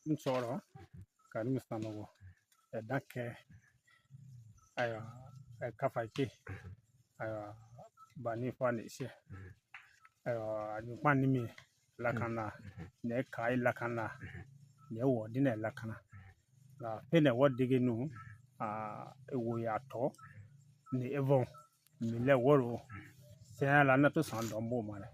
N sɔrɔ Karim Sanogo da kɛ, ayiwa, kafa ke, ayiwa, bani fa ni se, ayiwa, ni ni mi lakana ne kai lakana ne wo dine lakana la pene wo digi nu a wo ya to ni evon mi le woro sɛn la na to san dɔn bo ma dɛ.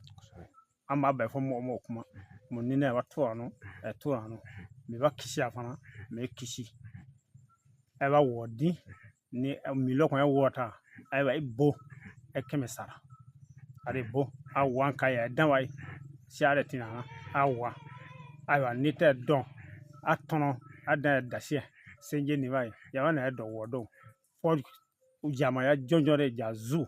An b'a bɛɛ fɔ mɔgɔ mɔgɔ kuma mun ni ne b'a to ano ɛ to ano mi b'a kisi a fana mi kisi ɛ b'a wɔ di ni mi lɔ kɔn ɛ wɔ ta ɛ b'a bo ɛ 100 sara a de bo a wan ka yɛ dan wa si a de tina a wa. Ayiwa, ni tɛ dɔn a tɔnɔ a dan yɛ dasiɛ senje ni ba ye yaba na yɛ dɔn wɔ dɔn fɔ jamaya jɔnjɔn de ja zu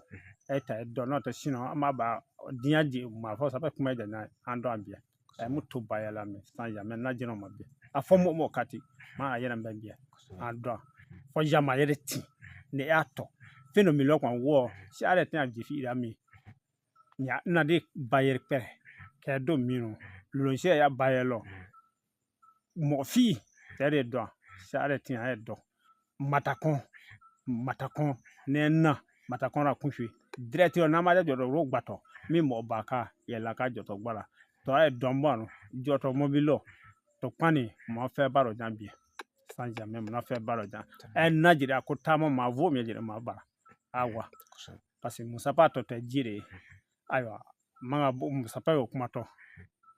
ɛ ta yɛ dɔn n'o tɛ sinɔ an b'a ba diɲɛ di maa fɔ sanfɛ kuma jɛ n'a an dɔn an biɛ ɛ mu to ba yɛlɛ mi san jamɛ na jɛnɛ ma bi a fɔ mɔ mɔ kati ma a yɛrɛ bɛ biɛ an dɔn fɔ jama yɛrɛ ti ni y'a tɔ fɛn dɔ mi lɔ kɔn wɔ si a yɛrɛ tɛna jifi ira mi nya na de ba yɛrɛ pɛrɛ kɛ don minnu lɔnsi ya ba yɛrɛ lɔ mɔgɔ fi tɛ de dɔn si a yɛrɛ tɛna a yɛrɛ dɔn matakɔn matakɔn ne na matakɔn la kunfi direct n'a ma jɔ dɔrɔn gbatɔ min mɔgɔ ba ka yɛlɛ ka jɔtɔ gbala tɔ a ye dɔn bɔ nɔ jɔtɔ mobili lɔ to kpani mɔ fɛ baro jan bi sans jamais mɔ fɛ baro jan ɛ na jira ko taama ma vo mi jira ma bara awa parce que musapa tɔ tɛ ji de ye. Ayiwa, man ka musapa y'o kuma tɔ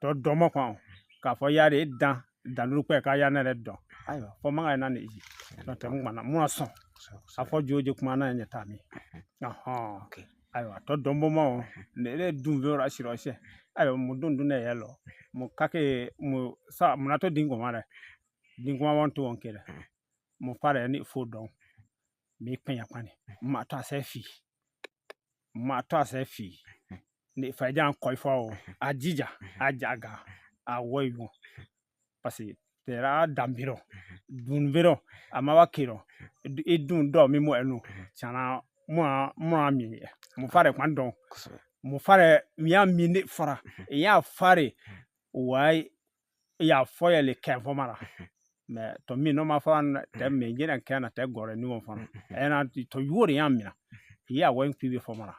tɔ dɔnmɔ kɔn k'a fɔ yari e dan danuru kpɛ k'a ya ne yɛrɛ dɔn. Ayiwa, fɔ man ka na ni ji n'o tɛ mun na mun sɔn a fɔ jojo kuma na ɲɛ taa min ɔhɔn. Ayiwa, tɔ dɔnbɔ ma o ne yɛrɛ dun fɛ yɔrɔ sirɔ sɛ. Ayiwa, mun dun dun ne yɛrɛ lɔ mun kake mun sa mun na to din kɔma dɛ din kɔma wɔn to wɔn kɛ dɛ mun fa yɛrɛ ni fo dɔn mi kpɛnya kpani ma to asɛ fi ma to asɛ fi ni fɛjan kɔi fɔ o a jija a jaga a wɔ yi parce que tɛra danbirɔ dunbirɔ a ma wa kerɔ i dun dɔ mi mɔ ɛnu tiɲɛna mu a mi yɛ mu fa yɛrɛ kwan dɔn mu fa yɛrɛ mi y'a mi ne fara i y'a fare wa y'a fɔ yɛ le kɛ fɔ mara mɛ tɔ min n'o ma fɔ tɛ mɛ jɛnɛ kɛ na tɛ gɔrɛ ni wɔn fana ɛna tɔ yuo de y'a minɛ i y'a wɔ in bɛ fɔ mara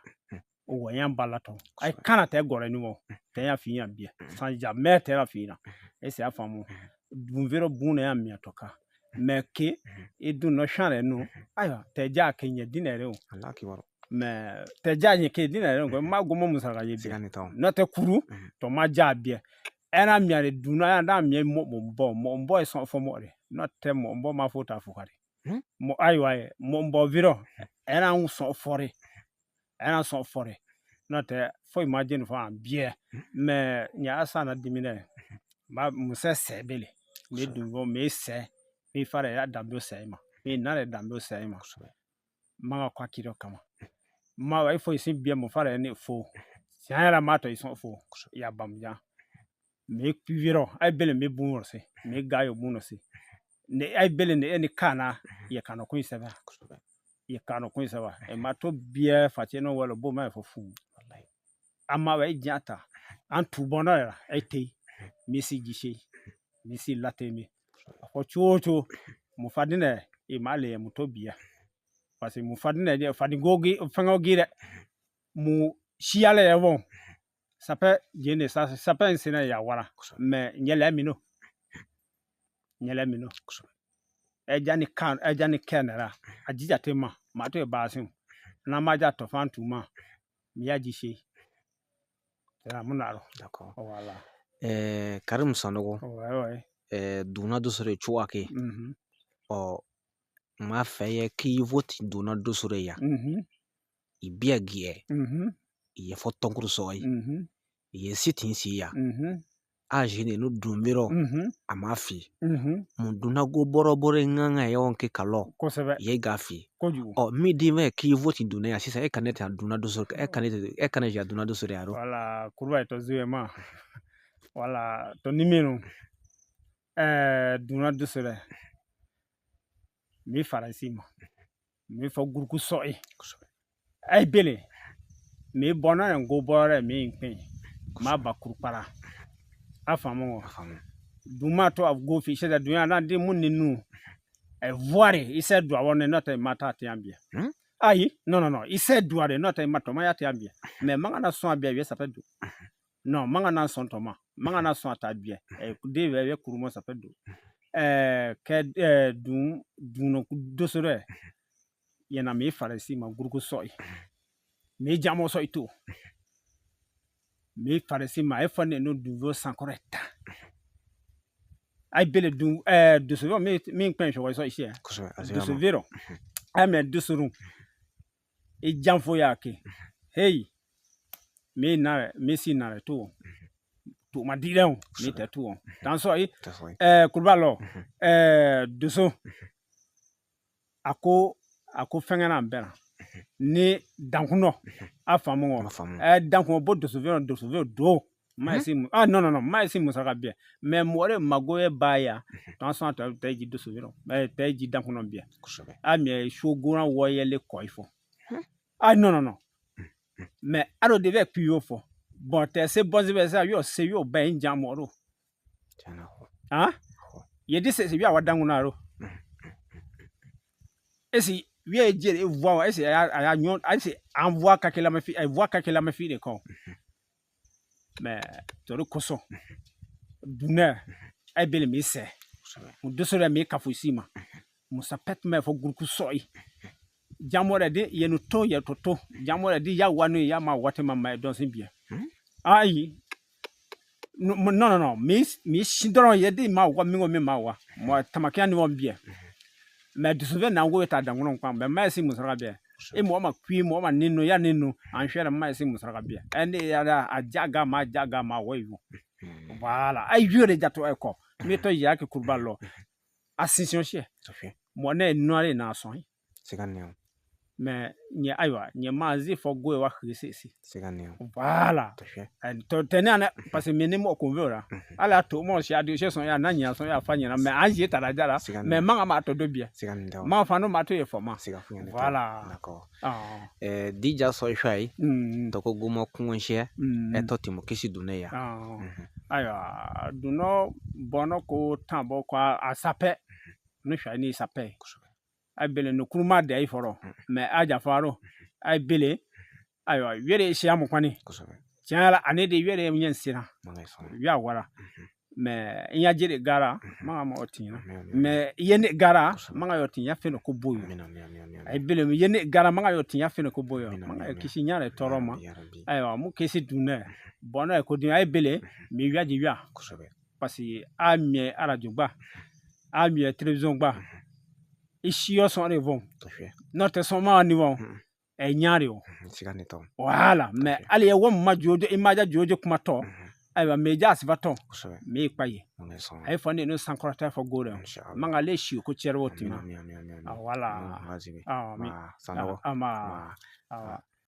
o wɔ y'an ba la tɔ a kana tɛ gɔrɛ ni wɔn tɛ y'a fi yan biɛ sans jamais tɛ y'a fi yan e se y'a faamu dunfere bun na y'a minɛ tɔ kan mɛ ke i dun nɔ shan yɛrɛ nu ayiwa tɛ ja kɛ ɲɛ dinɛ yɛrɛ o mɛ tɛ ja ɲɛ ke dinɛ yɛrɛ o ma gɔmɔ musaka ye biɛ n'o tɛ kuru tɔ ma ja biɛ ɛna miya de dunna yan n'a miya mɔ mɔ bɔ mɔ bɔ ye sɔn fɔ mɔ de n'o tɛ mɔ bɔ ma fo ta fo kari mɔ ayiwa ye mɔ bɔ virɔ ɛna sɔn fɔre ɛna sɔn fɔre n'o tɛ foyi ma jeni fɔ an biɛ mɛ ɲa sa na diminɛ ma musɛ sɛ bele mi dun fɔ mi sɛ mi fara ya danbe sɛ ma mi na yɛrɛ danbe sɛ ma ma ka kɔ akirɔ kama ma wa ifo isi biɛ mo fara ne fo tiɲɛ yɛrɛ ma tɔ isɔn fo ya bamujan mi virɔ ay bele mi bun wɔ se mi ga yo bun se ne ay bele ne ni kana ye kano kun sɛbɛ ye kano kun sɛbɛ e ma to biɛ face no wala bo ma fo fu ama wa diɲɛ ta an tu bɔnna yɛrɛ e te mi si jise mi si late mi a fɔ cogo o cogo mu fadinɛ e ma le mu to biɛ parce que mu fadinɛ fadingo gi fɛngɛ gi dɛ mu siyalɛ yɛ wɔn sapɛ jene sa sapɛ n sena ya wara mɛ nyɛlɛ mi no nyɛlɛ mi no ɛja ni kan ɛja ni kɛ nɛra a jija te ma ma to ye baasi n'a ma ja tɔfan tu ma mi ya jise tɛra mun na D'accord. Voilà. Karim Sanogo. Ouais. Duna dosore cogoya ke. Ɔ ma fɛ ye k'i vote duna dosore ya. I biya giɛ. I ye fɔ tɔnkuru sɔgɔ ye. I ye si tin si ya. A jene no dunbirɔ a ma fi. Mun duna go bɔrɔ bɔrɔ ŋaŋa ye wɔn ke kalɔ. Kosɛbɛ. I ye ga fi. Kojugu. Ɔ min di mɛ k'i vote duna ya sisan e ka ne tɛ duna dosore e ka ne tɛ e ka ne ja duna dosore ya ro. Wala kuruba to zuwe ma wala to ni minnu duna dusere mi faransi ma mi fɔ guruku sɔ'i ay bele mi bɔnna n go bɔrɛ mi n pɛn ma ba kurupara a faamu wa? A faamu. Duma to go fi se da dunya na di mun ni nu e voire ise do awon no te mata te ambie. Ayi non non non ise do are no te mato ma ya te ambie mais manga na son abia ça fait do. Non manga na son to ma manga na son ta bien e de ve kurumo ça fait do. Ke dun dun dosore yena mi faresi ma guruku soy mi jamo soy to mi faresi ma e fane no duvo sankoreta ay bele dun dosoro mi mi pen so so ici dosoro ay me dosoro e jamfo ya ke hey mi na mi si na to to ma dire mi te to tan so yi kurbalo doso ako fɛngɛ bɛna ni dankunɔ a faamu dankunɔ bo dosovero dosovero do ma si ah non non non ma si musaka bien mais mɔgɔ mago ye ba ya tan sɔn ta tɛ ji dosovero tɛ ji dankunɔ bien a mi so goran wɔyɛle kɔ ifɔ ah non non non mais alo de bɛ kuyo fɔ bon tɛ se bɔnzi bɛ se yɔ se yɔ bɛn in jan mɔgɔ ah yedi se se bi awa dankunɔ aro esi wie jere voix esi aya nyon esi envoie kakela ma fi voix kakela ma fi de ko mais toru koso dunɛ ay bele mi se mu dosore mi kafu sima musa pet me fo gurku soyi jamore de yenu to ye toto jamore de ya wanu ya ma wote ma ma don sin bien ayi non non non mi shindoro ye de ma wa mi ngo mi ma wa mo tamakia ni won bien mais dusube na ngo ta dangono kwa mais ma si musara bien e mo ma kui mo ma ninu ya ninu an hwere ma si musara bien ene ya ajaga ma jaga ma wo yu voilà ay yure jato e ko mi to ya ke kurbalo ascension she mo na nuare na so siganeo mais nye aywa nye ma zi fo go wa khisi si siganeo voilà to tene parce que me mo konvera ala to mo si adi se son ya na nya son ya fa nya mais an je tara jara mais manga ma to do bien ma fa no ma to ye fo ma voilà d'accord dija so hwai to ko gumo kunwonhye e to timo kisi dune ya aywa duno bono ko tambo ko asape no hwai ni sape ay bele no kuruma de ay foro mais aja faro ay bele aywa yere si amu kwani tiala ane de yere nyen sira ya wara mais inya jere gara manga ma otina mais yene gara manga yotinya fe no ko boyo ay bele yene gara manga yotinya fe no ko boyo manga kisi nyare toroma aywa mu kisi dunne bono e ko din ay bele mi wiaji wia parce que a mi radio gba a mi télévision gba ishiyo son revon notre son ma niveau e nyaari o voilà mais ali e won ma jojo imaja jojo kuma to aywa meja asifa to me paye ay fone no sankorata fo gore manga le shi ko cerwo tima voilà ah mi ama.